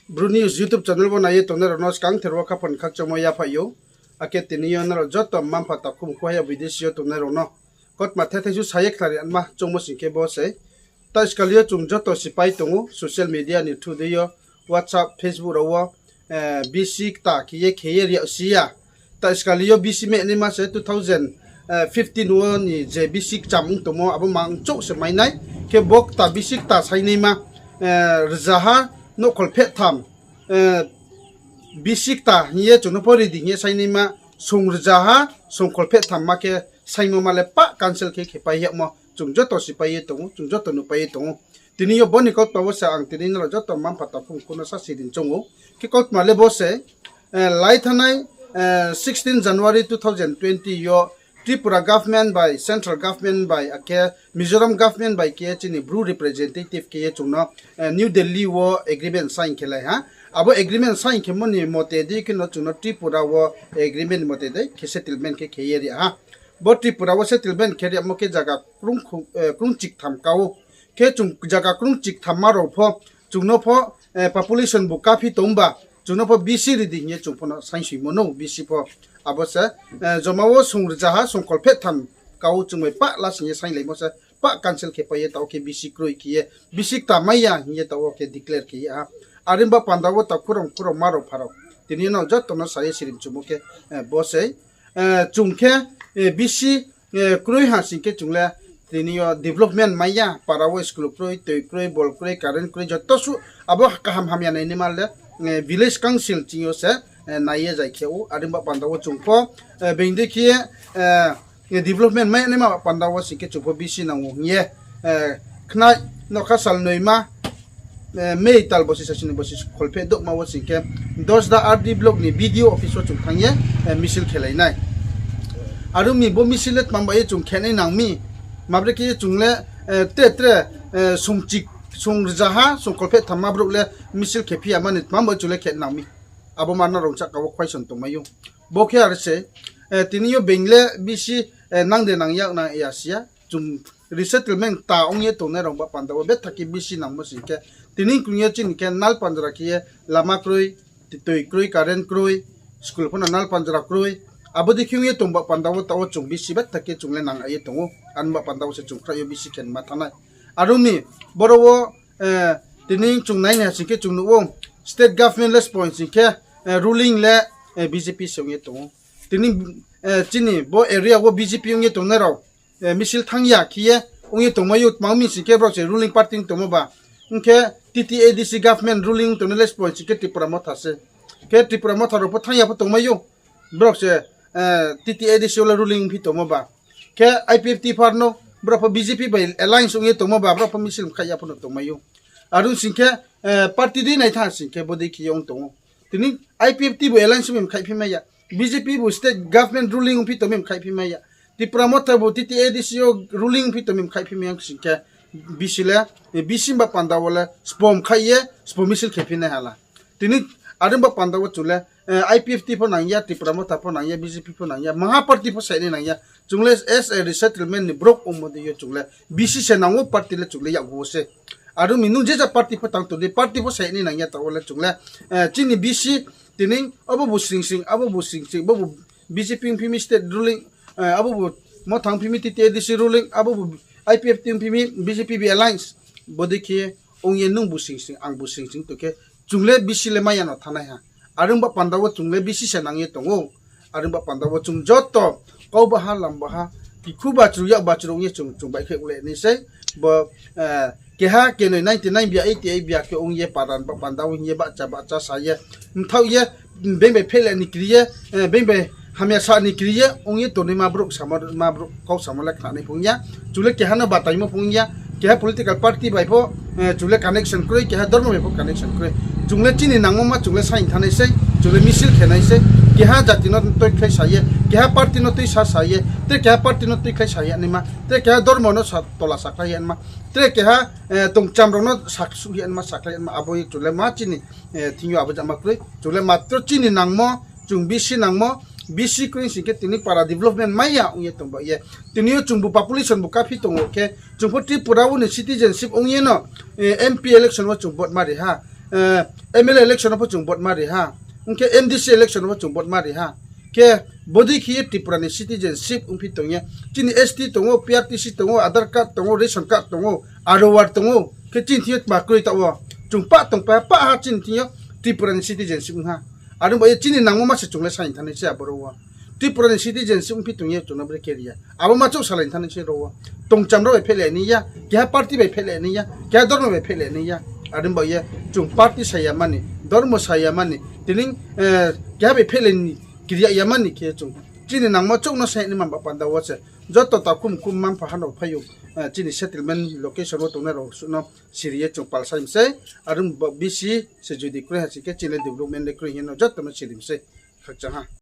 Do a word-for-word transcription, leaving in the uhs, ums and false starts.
Bru News YouTube channel wo nai ye tongnai rao no skangther wo khaphang khakchangmo yaphaih ou. Akhe tini yo nrao joto mma-mpha takhu mkhu haya bidesi yo tongnai rao no kautma thethai su sa ye khnari anma choungmo sing khe bo sei. Taiskali yo chung joto sipai tong ou social media ni through dei yo, WhatsApp, Facebook rao wo bisi kta khe ye khe ye ri yag si ya. Taiskali yo bisi mehnaima se two thousand fifteen wo ni je bisi kcham ong tongmo abo mangchouh se mai nai. Khe bo kta bisi kta sainaima, rzaha nouhkhol phehtham, bisi kta hing ye chung no pho ri di hing ye sainaima, song rzaha songkhol phehtham ma khe saingmo ma le pah cancel khe khe pai yagmo chung joto sipai ye tong ou, chung joto nuhpai ye tong ou. Tini yo bo ni kautma wo se ang tini nrao joto mma-mpha takhu mkhu no sa sirin choung ou. Khe kautma le bo se, lai thanngnai sixteen January two thousand twenty yo Tripura government bai, central government bai, akhe Mizoram government bai khe chini Bru representative khe ye chung no New Delhi wo agreement sign khe lai ha. Abo agreement sign khemo ni mote dei khe no chung no Tripura wo agreement mote dei khe settlement khe khe ye ri ha. Bo Tripura wo settlement khe rimo khe zaga krungchiktham ka ou. Khe chung zaga krungchiktham ma rao pho chung no pho population bu kaphi tong ba, chung no pho bisi ri di hing ye chung pho no saingsoimo no bisi pho. Abo se joma wo song rzaha songkhol phehtham ka ou chung bai pah lasing ye sainglaimo se pah cancel khe pai ye taoh khe bisi kroi khe ye, bisi kta mai ya hing ye taoh wo khe declare khe ye ha. Are ba panda wo takhu rao mkhu rao ma rao pha rao, tini yo nrao joto no sa ye sirin choungmo khe bo sei. Chung khe bisi kroi ha sing khe chung le tini yo development mai ya, para wo school kroi, toi kroi, bol kroi, current kroi, joto suh abo kaham hamya nainaima le village council ching yo se nai ye zai khe ou. Are ba panda wo chung pho being dei khe ye development mai ya naima panda wo sing khe chung pho bisi nang ou hing ye khnai, nougkha sal noima, May tal bosi sasi ni bosi kholpheh douhma wo sing khe Dosda R D block ni B D O office wo chung thanng ye misil khelai nai. Are ong mi bo misil le tma bai ye chung khenai nang mi, mabre khe ye chung le tre tre song rzaha songkhol phehtham ma brouh le misil khephi ya mani tma bai chung le khe nang mi. Abo ma nrao sahka wo question tongmai ou. Bo khe are se, tini yo being le bisi nang de nang ya nang ya si ya. Chung resettlement ta ong ye tongnai rao ba panda wo betha khe bisi nangmo sing khe, tini kung ye chini khe nalpanjra khe ye lama kroi, toi kroi, current kroi, school pho no nalpanjra kroi. Abo dei khe ong ye tong ba panda wo taoh wo chung bisi betha khe chung le nang ye tong ou. Are ba panda wo se chung khrai yo bisi khe ma thanng nai. Are ong mi boro wo tini chung nai nai sing khe chung nuh ou, state government le spo sing khe ruling le B J P se ong ye tong ou. Tini chini bo area wo B J P ong ye tongnai rao misil thanng ya khe ye ong ye tongmai ou, tma ong mi sing khe brao se ruling party ong tongmo ba. Ong khe T T A D C government ruling ong tongnai le spo sing khe Tipra Motha se. Khe Tipra Motha rao pho thanng ya pho tongmai ou. Brao se T T A D C wo le ruling ongphi tongmo ba. Khe I P F T pho no brao pho B J P bai alliance ong ye tongmo ba brao pho misil mkhaih ya pho no tongmai ou. Are ong sing khe party dei nai thanng sing khe bo dei khe ye ong tong ou. Tini I P F T bu alliance ong mi mkhaihphi mai ya, B J P bu state government ruling ongphi tong mi mkhaihphi mai ya, Tipra Motha bu T T A D C yo ruling ongphi tong mi mkhaihphi mai ya sing khe, bisi le, bisi ba panda wo le spo mkhaih ye spo misil khephi nai hala. Tini are ba panda wo chung le I P F T pho nang ya, Tipra Motha pho nang ya, B J P pho nang ya, maha party pho sainai nang ya. Chung le as a resettlement ni brouh ongmo dei yo chung le bisi se nang ou, party le chung le yakgu wo se. Are ong mi nung je ja party pho tang tong di, party pho sainai nang ya, taoh wo le chung le chini bisi tini abo bu sing sing, abo bu sing sing, bo bu B J P ongphi mi state ruling, abo bu Motha ongphi mi T T A D C ruling, abo bu I P F T ongphi mi B J P bi alliance, bo dei khe ong ye nung bu sing sing, ang bu sing sing tong khe chung le bisi le mai ya no thanngnai ha. Are ong ba panda wo chung le bisi se nang ye tong ou. Are ong ba panda wo chung joto kau baha lam baha, kikhu bachru yak bachru ong ye chung chung baihkhouh le nai sei. Bo keha kenoi ninety nine bia eighty eight bia khe ong ye para ba panda wo hing ye bahcha bahcha sa ye, mthaoh ye, being bai phehle ni kri ye, being bai hamya sa ni kri ye ong ye tongnaima brouh samo, ma brouh kau samo le khnanai phung ya. Chung le keha no bataimo phung ya. Keha political party bai pho chung le connection kroi, keha dormo bai pho connection kroi. Chung le chini nangmo ma chung le saing thanngnai sei, chung le misil khe nai sei. Keha jati no tuikhlai sa ye, keha party no tuisa sa ye, tre keha party no tuikhlai sa ye naima, tre keha dormo no tola sakhlai ye naima, tre keha tongcham rao no saksuh ye naima, sakhlai ye naima, abo ye chung le ma chini thing yo abo jama kroi. Chung le matro chini nangmo, chung bisi nangmo, bisi kroi sing khe tini para development mai ya ong ye tong ba ye. Tini yo chung bu population bu kaphi tong ou khe, chung pho Tripura wo ni citizenship ong ye no M P election wo chung vote ma ri ha. MLA election no pho chung vote ma ri ha, ong khe MDC election no pho chung vote ma ri ha. Khe bodei khe ye Tripura ni citizenship ongphi tong ye, chini ST tong ou, PRTC tong ou, Aadhaar card tong ou, ration card tong ou, ROR tong ou, khe chini thing yo tma kroi taoh wo. Chung pah tongpai ha, pah ha chini thing yo Tripura ni citizenship ong ha. Are ong ba ye chini nangmo ma se chung le sa ni thanng nai se aboro wo. Tripura ni citizenship ongphi tong ye chung no brekhe ri ya. Abo ma chouh salai ni thanng nai se ro wo. Tongcham rao bai phehlai nai ya, keha party bai phehlai nai ya, keha dormo bai phehlai nai ya. Are ong ba ye chung party sa ya mani, dormo sa ya mani, tini keha bai phehlai ni kri ya mani khe chung chini nangmo chouh no sa ni man ba panda wo se joto takhu mkhu mma mpha ha no phai ou, chini settlement location wo tongnai rao suh no siri ye chung pal sai mi sei. Are ong ba bisi se jodi kroi ha sing khe chini development le kroi hing ye no joto no siri mi sei. Khakchang ha.